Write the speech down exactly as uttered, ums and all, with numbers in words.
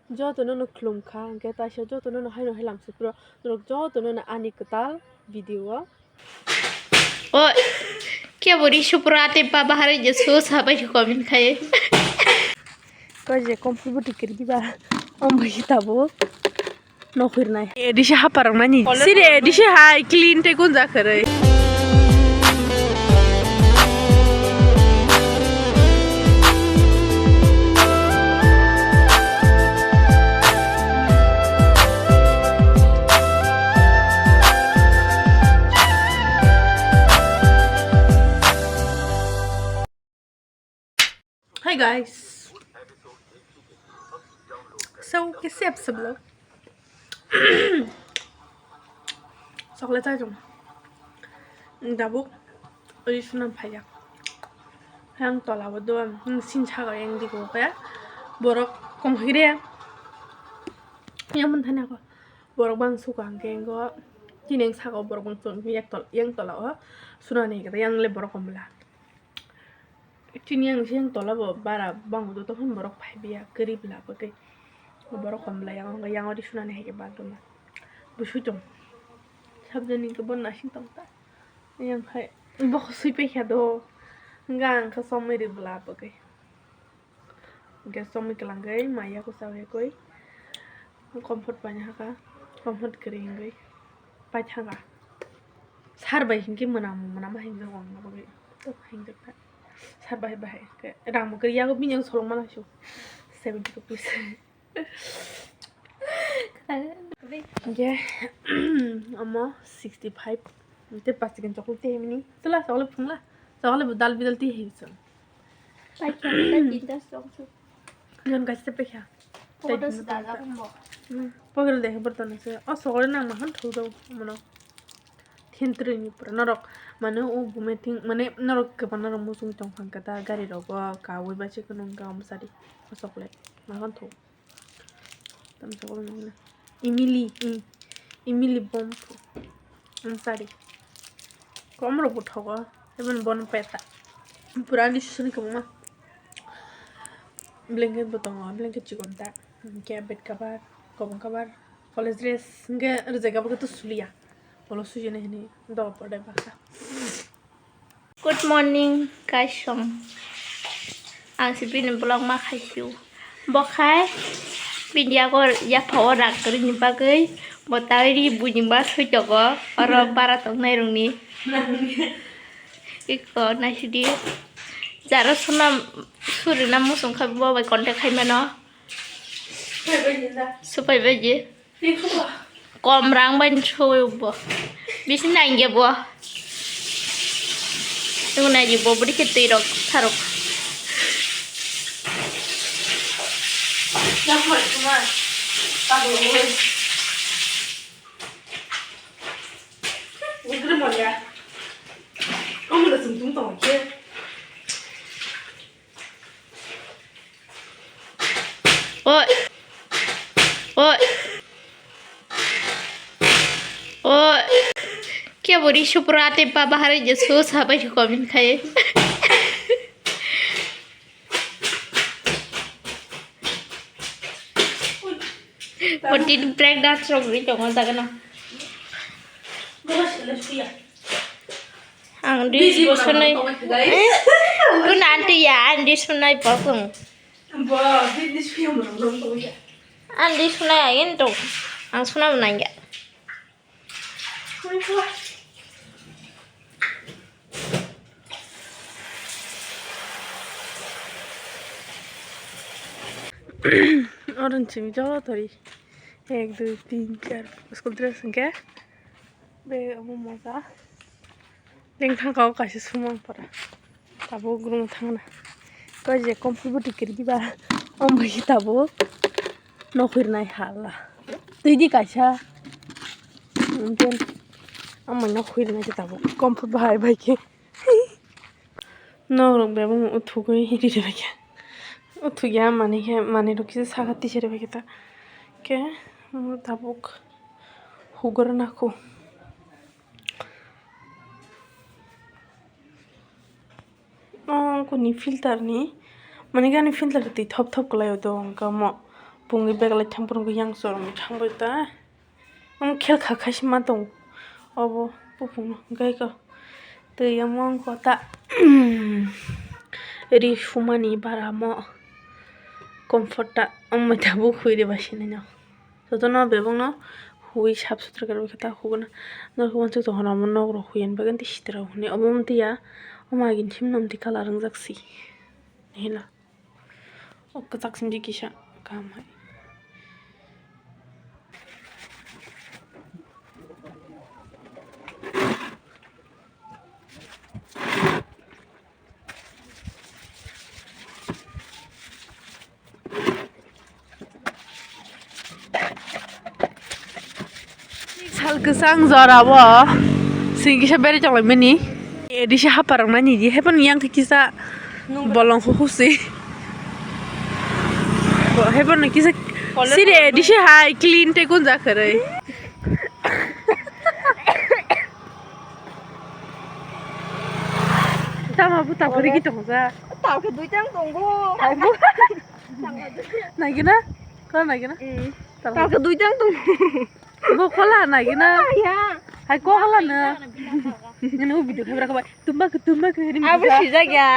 Jotono no khulum kha, hwnkhe taisa jotono no haino hai lam sukro, norok jotono no ani kwtal video o. O, kebo ri supra tei baba hari je so sabai comment khai. Ko je kompli buti kirgi ba, om bai tabo. No khirnai. Edisi hapa rok nani. Siri edisi hai clean te kun jakhare. Hi guys. So, कैसे आप सब लोग? Chocolate chai chung. Dabuk, oi suna phaya. Yang tola bo do, hmm, sin chaga yang di ko kaya. Borok kom hire. Yang mun thani ko. Borok bang suka ang ke ngo. Tineng saka borok bang chung yang tol, yang tola o. Suna ni kata yang le borok kom bla. Chini yang siyang tola bo bara bang do tokon borok phai biya, kwrwi bla bagwi. Borok kom bla yang, yang ori sunani hai khe bak rwma. Bo sui tong. Sabjani khe bo nasing tong ta. Yang khai bo sui pai kha do. Hwnga ang khe somoi rw bla bagwi. Hwnkhe somoi kwlangwi maya ko sawi koi. Comfort paina haka. Comfort kwrwi wngwi. Paithaka. Sar bai hinkhe mwnam, mwnama hinjak ang bagwi. Tok hinjak ta. Sar bai bai. Rang bo kwrwi yago bini ang solong mana su. Seventy rupees. Hinkhe, omo sixty five. Tei pastikan chocolate tei himni. Tula chocolate phungla. Chocolate bo dal bidal tei himsong. Paikha, tei tinta song su. Jon kaisa paikha. Pocket o se dajak wngbo. Hmm, pocket o de borton se. O sogole nang mahon thok do mono. Thin twi ni pura norok mane o bume thing mane norok kwbang norok muchung tong phang khe ta gari rogo kawi ba se kunung ga mwsari. O chocolate mahon thok. Tamo sogole nang na. Emily, i, Emily bom. Ang sari. Kom rok bo thogo. Even bon peta. Pura ani susuni kwbangma. Blanket bo tongo, blanket chikon ta. Hinkhe bed cover, kwbang cover, college dress, hinkhe rwjak abo khe to suliya. Bolo sujini hini doga pore basa. Good morning, guys, song. Ang si bini vlog ma khai sio. Bo khai bini yago yapha o rak kwrwini bagwi bo tai ri buini ma soi tongo. Oro bara tongnai rokni. Iko naisidi. Jaro sona surina muchung kha bo bai contact khai mano. Supai bai je. Kom rang bai soi bo. Bisi nangya bo. Nung nai bo budi khe twi rok tharok. Oi. Oi. Oi. Kebo ri supra tei baba hari je so sabai comment khai. Fourteen pregnant rok ri tongo jaga no. Ang di sunai. Eh, kun anti ya, ang di sunai pakung. Bo, bini suyam rong rong tong ya. Ang di sunai ayen to. Ang suna manang ya. Hui, hui. Orange chim jo tori. Ek, dui, tin, char, school dress hwnkhe. Be omo moja. Lengthang kha o kaisa sumang pora. Tabuk rung thangna. Koi je kompli buti kirgi ba. Omo bai tabuk. Nok huirnai hala. Twi di kaisa. Amtwi. Omo nok huirnai khe tabuk. Kompli bahai bai khe. Nok rok bebak uthugwi riri bai khe. Uthugya manwi khe manwi rok kisa saka tisari bai khe ta. Khe tabuk. Hugurna kho. O kuni filter ni, mani gani filter twi thop thop kwlai o do, hwnkhe omo Bupungni bag lai thang, bupung yang chorong thang bai ta. Ang khel kha khaisi ma tong. Obo bupung no gai ko. Tei omo wng kota. Ri sumani bara mo. Comfort ta wng mai ta, bo khui de ba sinai no. Jotono bebak no hui sap sutra khe ta huguna. Norok uansuk tong hwnna omo nok rok hui ani bagwi tei sitra rok hwnwi omo wng twi ya. Omo agini sim nom twi colour wng jak si. Hila. O kwchak simi kisa kaham hai. Sal kwchang jora o sing kisa beri tonglaimani. Edisi hapar rok nani di, haiphano yang khe kisa bolong husi. Haiphano kisa siri edisi hai clean tei kun jakhwrwi. Tama buta phuri ki tongja. Tao khe dui tang tongo. Nagina? Ko nagina? Mm. Tao khe dui tang tongo. Bo kola nagina? Ya. Hai ko kola na? Ini video khe bra khe bai. Tumba khe, tumba khe. Abo sijak ya.